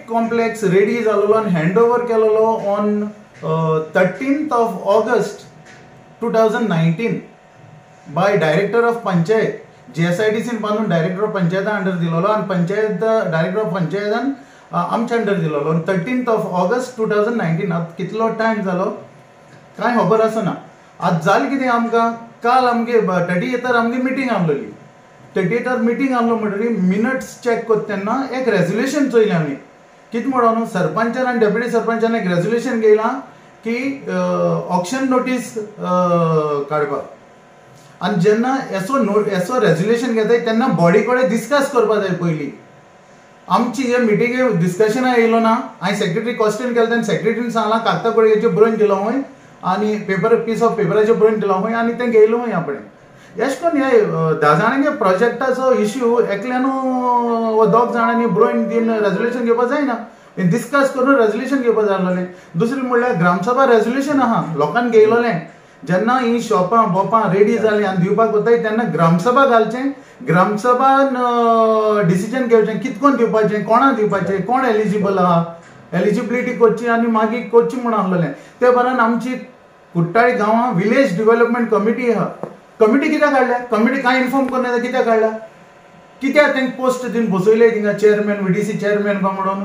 Complex ready जालोलो आनी hand over केलेलो on 13th of August 2019 by director of panchayat. जीएसआयडीसीन बांदून director of पंचायता under दिलोलो आनी panchayat director of पंचायतान आमच्या under दिलोलो 13th of August 2019. आतां कितलो टायम जालो कांय खबर आसना. आतां जालें कितें आमकां काल आमगे 30th आमगे मिटींग आसलेली. 30th meeting आसलो म्हणटकीर मिनट्स चॅक करता तेन्ना एक रेजोल्युशन चोयलें आमी. कितें म्हणून सरपंचान आनी डेप्युटी सरपंचान एक रेजोल्युशन घेयलां की ऑक्शन नोटीस काडपाक. आनी जेन्ना एसो रेजोल्युशन घेताय तेन्ना बॉडी कडेन डिस्कस करपाक जाय पयलीं. आमची हे मिटिंगे डिस्कशना येयलो ना. हांवें सेक्रेटरी क्वेश्चन केलें तेन्ना सेक्रेटरीन सांगलां कागदा कडेन बरोवन दिलो खंय आनी पेपर पीस ऑफ पेपराचेर बरोवन दिलो खंय आनी तें घेयलो खंय आपणें. एश कोन हे 10 जाणांगे प्रोजेक्टाचो इश्यू एकल्यानू वा 2 जाणांनी बरोवन दिवन रेजोल्युशन घेवपाक जायना, डिस्कस करून रेजोल्युशन घेवपाक जाय आसलेलें. दुसरें म्हणल्यार ग्रामसभा रेजोल्युशन आहा लोकांक घेयलोलें. जेन्ना ही शॉपां बोपां रेडी जालीं आनी दिवपाक वताय तेन्ना ग्रामसभा घालचें, ग्रामसभान डिसिजन घेवचें कितकोन दिवपाचें, कोणा दिवपाचें, कोण एलिजिबल आहा, एलिजिबिलिटी करची आनी मागीर करची म्हूण आसलेलें. ते बरान आमची कुट्टाळी गांवां विलेज डिवेलपमेंट कमिटी आहा. कमिटी कित्याक काडल्या? कमिटी कांय इन्फॉर्म करना कित्याक काडल्या? कित्याक तांकां पोस्ट दिवन बसयले थिंगा चेअरमॅन व्हीडीसी चेअरमॅन काय म्हणून?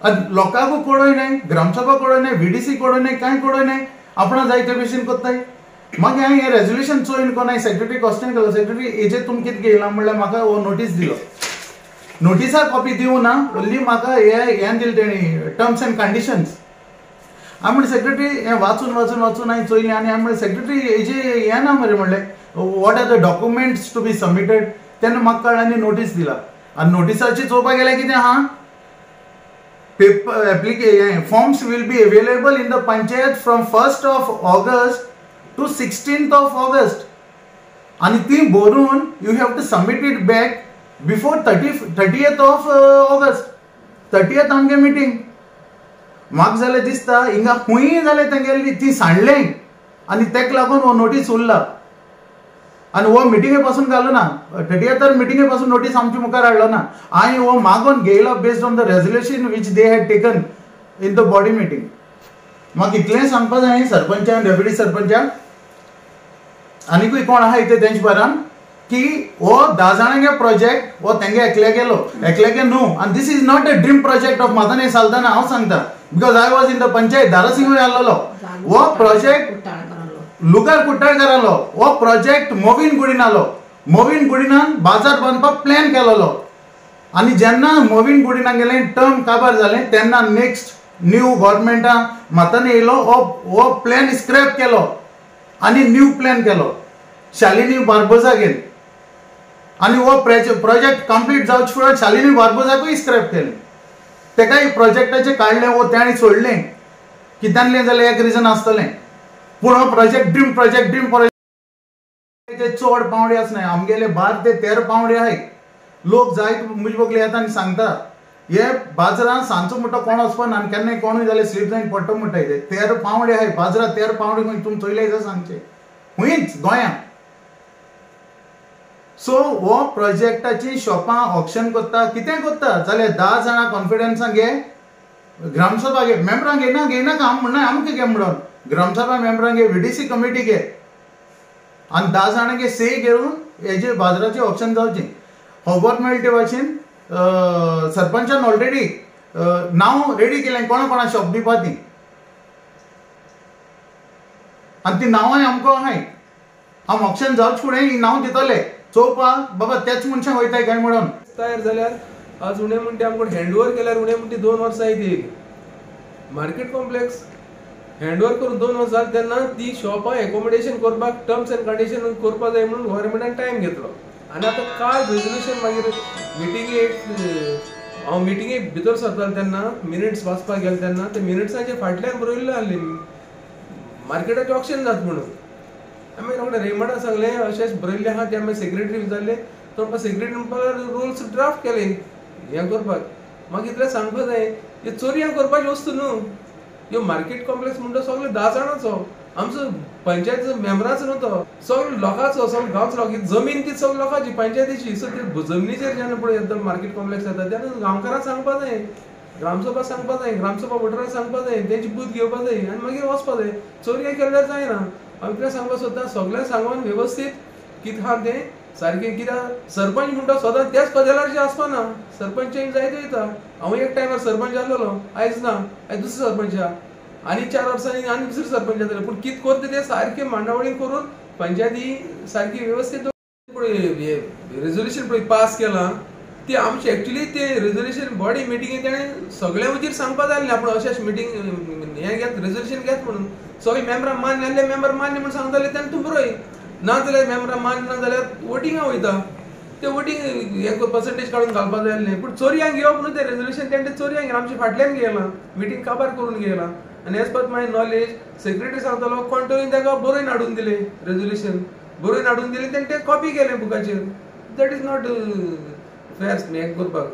आनी लोकांकूय कळय न्हय, ग्रामसभा कळय न्हय, व्हीडीसी कळय न्हय, कांय कळय न्हय, आपणा जाय ते भशेन करताय. मागीर हांवें हें रेजोल्युशन चोयन कोण हांवें सेक्रेटरी क्वेश्चन केलो, सेक्रेटरी हेजेर तुमी कितें घेयलां म्हणल्यार म्हाका हो नोटीस दिलो. नोटिसा कॉपी दिवं ना, ओन्ली म्हाका हें दिलें तेणी टर्म्स एंड कंडिशन्स. हांवें म्हणलें सेक्रेटरी हें वाचून वाचून वाचून हांवें चोयलें आनी हांवें म्हणलें सेक्रेटरी हेजें हें ना मरे म्हणलें what are the documents to be submitted. तेन्ना म्हाका कळ्ळें आनी नोटीस दिला. आनी नोटिसाची चोवपाक गेल्यार कितें आहा, paper application forms will be available in the panchayat from 1st of August to 16th of August. आनी ती भरून you have to submit it back before 30th of August. 30th आमगे मिटींग. म्हाका जाल्यार दिसता हिंगा खूंय जाल्यार तेंगेली ती सांडलें आनी तेका लागून हो नोटीस उरला आनी हो मिटिंगे पासून घालो ना. 30th मिटिंगे पासून नोटीस आमच्या मुखार हाडलो ना. हांवें हो मागोन घेयलो based on the resolution which they had taken in the body meeting. म्हाका इतलें सांगपा जाय सरपंचान डेप्युटी सरपंचाक आनीकूय कोण आहा इतले तेंचे बारान की हो 10 जाणांगे प्रोजेक्ट हो तेंगे एकल्या गेलो, एकल्यागे न्हू. आनी this is not a dream project of Matanhy Saldanha. हांव सांगता because I was in the panchayat, धारासिंगूय आसलेलो. हो प्रोजेक्ट लुगार कुट्टाळकारालो, हो प्रोजेक्ट मोविन गुडिनालो. मोविन गुडिनान बाजार बांदपाक प्लॅन केलेलो आनी जेन्ना मोविन गुडिनाक गेलें टर्म काबार जालें तेन्ना नेक्स्ट न्यू गव्हर्मेंटान मातानी येयलो, हो प्लॅन स्क्रॅप केलो आनी न्यू प्लॅन केलो शालिनी बार्बोजा घेवन. आनी हो प्रोजेक्ट कंप्लीट जावचे फुडें शालिनी बार्बोजाकूय स्क्रॅप केलें. तेकाय प्रोजेक्टाचें काडलें वो तेणें सोडलें कित्यानलें जाल्यार एक रिजन आसतलें. पूण हो project dream project dream project चड पावंडे आसनाय आमगेले 12 ते 13 पावंडे आहाय. लोक जायत म्हजे बगले येता आनी सांगता हे बाजारान सांजचो म्हणटा कोण वचपाना आनी केन्नाय कोणूय जाल्यार स्लीप जावन पडटा म्हणटा. 13 पावंडे आहाय बाजारां, 13 पावंडे खंय तुमी चोयले जाल्यार सांगचें खंयच गोंयांत. सो हो प्रोजेक्टाची शॉपां ऑक्शन करता कितें करता जाल्यार 10 जाणां कॉन्फिडन्सान घे, ग्रामसभा घे, मेंबरांक घेयना घेयनाका हांव म्हणना आमकां घे म्हणून, ग्रामसभा मेंबरांक घे, व्हीडीसी कमिटी घे आनी 10 जाणांक से घेवन हेजे बाजाराचें ऑक्शन जावचें. खबर मेळटा ते भाशेन सरपंचान ऑलरेडी नांव रेडी केलें कोणा कोणा शॉप दिवपा ती आनी ती नांवांय आमकां आहाय. हांव ऑक्शन जावचे फुडें ही नांव दितले चोवपा बाबा त्याच मनशांक वयताय काय म्हणून. तयार जाल्यार आज उणें म्हणटा आमकां हँड ओवर केल्यार उणें म्हणटा 2 वर्सां येतली. मार्केट कॉम्प्लेक्स हँड ओवर करून 2 वर्सां जालीं तेन्ना ती शॉपां एकोमोडेशन करपाक टर्म्स एंड कंडिशन करपाक जाय म्हणून गव्हर्मेंटान टायम घेतलो. आनी आतां काल रेजोल्युशन मागीर मिटिंगेक हांव मिटिंगेक भितर सरतालो तेन्ना मिनिट्स वाचपाक गेलो तेन्ना ते मिनिट्साचे फाटल्यान बरयल्लें आहलें मार्केटाचें ऑक्शन जाता म्हणून. आमी रोखडें रेमंडा सांगलें अशेंच बरयल्लें आहा तें आमी सेक्रेटरी विचारलें, तो म्हणपाक सेक्रेटरी म्हणपाक रुल्स ड्राफ्ट केले हें करपाक. म्हाका इतलें सांगपाक जाय हे चोरयां करपाची वस्तू न्हू. ह्यो मार्केट कॉम्प्लेक्स म्हणटा सगळे 10 जाणांचो, आमचो पंचायतीचो मेंबराचो न्हू तो, सगळो लोकांचो, सगळो गांवचो लोक, जमीन ती सगळी लोकांची पंचायतीची. सो ते जमनीचेर जेन्ना पळय एकदम मार्केट कॉम्प्लेक्स येता तेन्ना गांवकारांक सांगपा जाय, ग्रामसभा सांगपा जाय, ग्रामसभा वोटरांक सांगपा जाय, तेंची बूथ घेवपा जाय आनी मागीर वचपा जाय. चोरये केल्यार जायना. हांव कितें सांगपाक सोदता, सगळें सांगून वेवस्थीत कितें आहा तें सारकें. कित्याक सरपंच म्हणटा सदां त्याच कदेलाचेर आसपाना, सरपंच चेंज जायत वयता. हांव एक टायमार सरपंच आसलेलो, आयज ना, आयज दुसरो सरपंच आहा, आनी 4 वर्सांनी आनी दुसरो सरपंच जातले. पूण कितें करता तें सारकें मांडावळीन करून पंचायती सारकी वेवस्थीत पळय रेजोल्युशन पळय पास केलां ती आमची एक्चुली ते रेजोल्युशन बॉडी मिटिंगे तेणें सगळ्या वचीर सांगपा जाय आसलें आपूण अशें मिटींग हें घेत रेजोल्युशन घेत म्हणून. सगळे मेंबरां मान्य आसले, मेंबर मान्य म्हणून सांगताले तेन्ना तूं बरोय, ना जाल्यार मेंबरां मान्य ना जाल्यार वोटिंगा वयता, ते वोटींग हें पर्संटेज काडून घालपा जाय आसलें. पूण चोरयांक घेवप न्हू तें रेजोल्युशन, तेणें तें चोरयांक घेवन आमच्या फाटल्यान घेयलां, मिटींग काबार करून घेयलां. आनी as per my knowledge secretary सांगतालो कोण तरी ताका बरोवन हाडून दिलें रेजोल्युशन, बरोवन हाडून दिलें तेणें तें कॉपी केलें बुकाचेर. That is not fair हें करपाक.